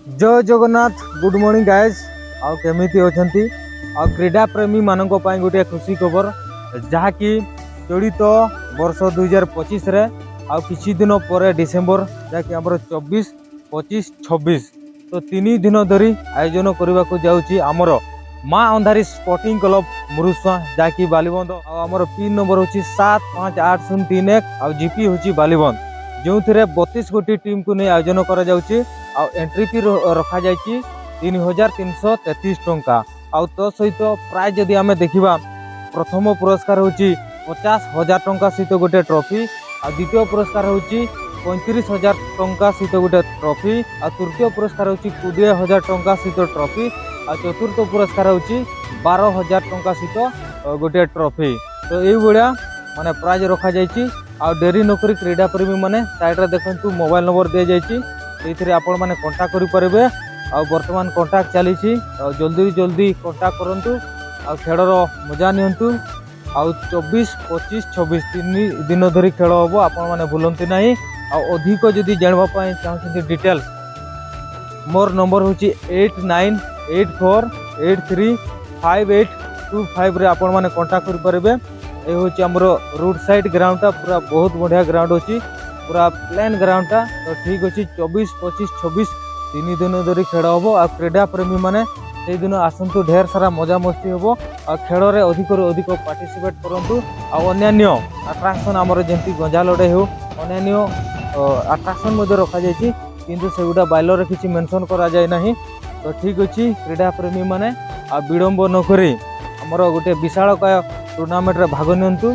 ଜୟ Jagannath. Good morning guys. ଆଉ କେମିତି ଅଛନ୍ତି? ଆଉ କ୍ରୀଡ଼ା ପ୍ରେମୀମାନଙ୍କ ପାଇଁ ଗୋଟିଏ ଖୁସି ଖବର, ଯାହାକି ଚଳିତ ବର୍ଷ 2025ରେ ଆଉ କିଛି ଦିନ ପରେ ଡିସେମ୍ବର, ଯାହାକି ଆମର 24, 25, 26, ତ 3 ଦିନ ଧରି ଆୟୋଜନ କରିବାକୁ ଯାଉଛି ଆମର ମା ଅନ୍ଧାରୀ ସ୍ପୋର୍ଟିଂ କ୍ଲବ ମୁରୁସୁଆଁ, ଯାହାକି ବାଲିବନ୍ଧ। ଆଉ ଆମର ପିନ୍ ନମ୍ବର ହେଉଛି 758031 ଆଉ ଜିପି ହେଉଛି ବାଲିବନ୍ଧ, ଯେଉଁଥିରେ 32 ଗୋଟି ଟିମ୍କୁ ନେଇ ଆୟୋଜନ କରାଯାଉଛି। ଆଉ ଏଣ୍ଟ୍ରି ଫି ରଖାଯାଇଛି 3333 ଟଙ୍କା। ଆଉ ତା ସହିତ ପ୍ରାଇଜ୍ ଯଦି ଆମେ ଦେଖିବା, ପ୍ରଥମ ପୁରସ୍କାର ହେଉଛି 50,000 ଟଙ୍କା ସହିତ ଗୋଟେ ଟ୍ରଫି, ଆଉ ଦ୍ୱିତୀୟ ପୁରସ୍କାର ହେଉଛି 35,000 ଟଙ୍କା ସହିତ ଗୋଟେ ଟ୍ରଫି, ଆଉ ତୃତୀୟ ପୁରସ୍କାର ହେଉଛି 20,000 ଟଙ୍କା ସହିତ ଟ୍ରଫି, ଆଉ ଚତୁର୍ଥ ପୁରସ୍କାର ହେଉଛି 12,000 ଟଙ୍କା ସହିତ ଗୋଟିଏ ଟ୍ରଫି। ତ ଏଇଭଳିଆ ମାନେ ପ୍ରାଇଜ୍ ରଖାଯାଇଛି। ଆଉ ଡେରି ନକରି କ୍ରୀଡ଼ା ପ୍ରେମୀମାନେ, ସାଇଡ଼୍ରେ ଦେଖନ୍ତୁ ମୋବାଇଲ ନମ୍ବର ଦିଆଯାଇଛି, ସେଇଥିରେ ଆପଣମାନେ କଣ୍ଟାକ୍ଟ କରିପାରିବେ। ଆଉ ବର୍ତ୍ତମାନ କଣ୍ଟାକ୍ଟ ଚାଲିଛି, ଆଉ ଜଲ୍ଦି ଜଲ୍ଦି କଣ୍ଟାକ୍ଟ କରନ୍ତୁ ଆଉ ଖେଳର ମଜା ନିଅନ୍ତୁ। ଆଉ 24, 25, 26, 3 ଦିନ ଧରି ଖେଳ ହେବ, ଆପଣମାନେ ଭୁଲନ୍ତୁ ନାହିଁ। ଆଉ ଅଧିକ ଯଦି ଜାଣିବା ପାଇଁ ଚାହୁଁଛନ୍ତି ଡିଟେଲ୍ସ, ମୋର ନମ୍ବର ହେଉଛି 8984835825ରେ ଆପଣମାନେ କଣ୍ଟାକ୍ଟ କରିପାରିବେ। ଏ ହେଉଛି ଆମର ରୋଡ଼ ସାଇଡ୍ ଗ୍ରାଉଣ୍ଡଟା, ପୁରା ବହୁତ ବଢ଼ିଆ ଗ୍ରାଉଣ୍ଡ ଅଛି, ପୁରା ପ୍ଲେନ୍ ଗ୍ରାଉଣ୍ଡଟା। ତ ଠିକ୍ ଅଛି, 24, 25, 26, 3 ଦିନ ଧରି ଖେଳ ହେବ। ଆଉ କ୍ରୀଡ଼ା ପ୍ରେମୀମାନେ ସେଇଦିନ ଆସନ୍ତୁ, ଢେର ସାରା ମଜାମସ୍ତି ହେବ ଆଉ ଖେଳରେ ଅଧିକରୁ ଅଧିକ ପାର୍ଟିସିପେଟ୍ କରନ୍ତୁ। ଆଉ ଅନ୍ୟାନ୍ୟ ଆଟ୍ରାକ୍ସନ୍ ଆମର ଯେମିତି ଗଞ୍ଜା ଲଢ଼େଇ ହେଉ, ଅନ୍ୟାନ୍ୟ ଆଟ୍ରାକ୍ସନ୍ ମଧ୍ୟ ରଖାଯାଇଛି, କିନ୍ତୁ ସେଗୁଡ଼ା ବାଇଲରେ କିଛି ମେନସନ୍ କରାଯାଇ ନାହିଁ। ତ ଠିକ୍ ଅଛି, କ୍ରୀଡ଼ା ପ୍ରେମୀମାନେ ଆଉ ବିଳମ୍ବ ନକରି ଆମର ଗୋଟେ ବିଶାଳକାୟ ଟୁର୍ଣ୍ଣାମେଣ୍ଟରେ ଭାଗ ନିଅନ୍ତୁ।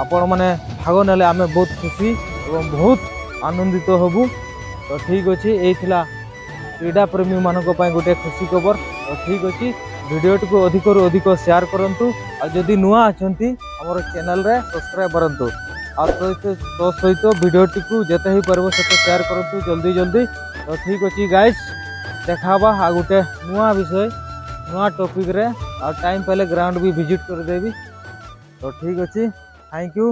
ଆପଣମାନେ ଭାଗ ନେଲେ ଆମେ ବହୁତ ଖୁସି ଏବଂ ବହୁତ ଆନନ୍ଦିତ ହେବୁ। ତ ଠିକ୍ ଅଛି, ଏଇ ଥିଲା କ୍ରୀଡ଼ା ପ୍ରେମୀମାନଙ୍କ ପାଇଁ ଗୋଟେ ଖୁସି ଖବର। ତ ଠିକ୍ ଅଛି, ଭିଡ଼ିଓଟିକୁ ଅଧିକରୁ ଅଧିକ ସେୟାର କରନ୍ତୁ ଆଉ ଯଦି ନୂଆ ଅଛନ୍ତି ଆମର ଚ୍ୟାନେଲରେ ସବସ୍କ୍ରାଇବ୍ କରନ୍ତୁ। ଆଉ ତୋ ସହିତ ଭିଡ଼ିଓଟିକୁ ଯେତେ ହେଇପାରିବ ସେତେ ସେୟାର କରନ୍ତୁ ଜଲ୍ଦି ଜଲ୍ଦି। ତ ଠିକ୍ ଅଛି ଗାଇସ୍, ଦେଖା ହେବା ଆଉ ଗୋଟେ ନୂଆ ବିଷୟ, ନୂଆ ଟପିକ୍ରେ। ଆଉ ଟାଇମ୍ ପାଇଲେ ଗ୍ରାଉଣ୍ଡ ବି ଭିଜିଟ୍ କରିଦେବି। ତ ଠିକ୍ ଅଛି, thank you.